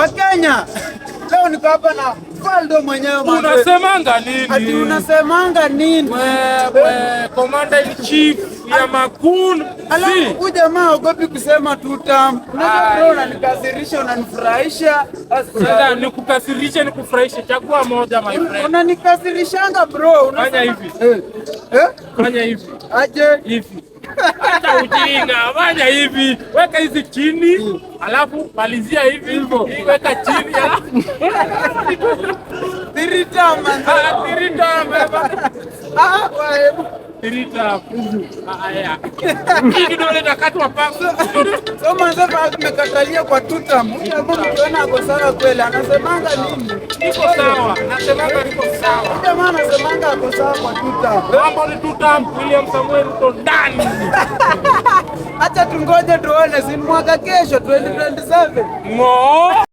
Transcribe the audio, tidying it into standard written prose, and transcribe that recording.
Wakenya, leo niko hapa na Faldo mwenyewe manze. Unasemanga Ati nini? Unasemanga nini? Wewe, commander in chief ya Makun. Alafu huyu jamaa ogopi kusema two term. Unajua bro, unanikasirisha, unanifurahisha. Sasa nikukasirishe nikufurahishe, chagua moja, my friend. Unanikasirishanga, bro. Fanya hivi. Eh. Eh? Fanya hivi. Aje? Hivi. Acha ujinga, fanya hivi. Weka hizi chini, alafu malizia hivi. Hii weka chini, alafu Three term, manze. Ah, three term, baba. Ah, hebu. Three term. Ah, ya. Hii kidole nakatwa paka. So manze tumekatalia kwa two term. Huyu jamaa mkiona ako sawa kweli, anasemanga nini? Niko sawa. Nasemanga niko sawa. Huyu jamaa anasemanga ako sawa kwa two term. Mambo ni two term, William Samuel Ruto ndani. Acha tungoje tuone, si mwaka kesho 2027. Ngo.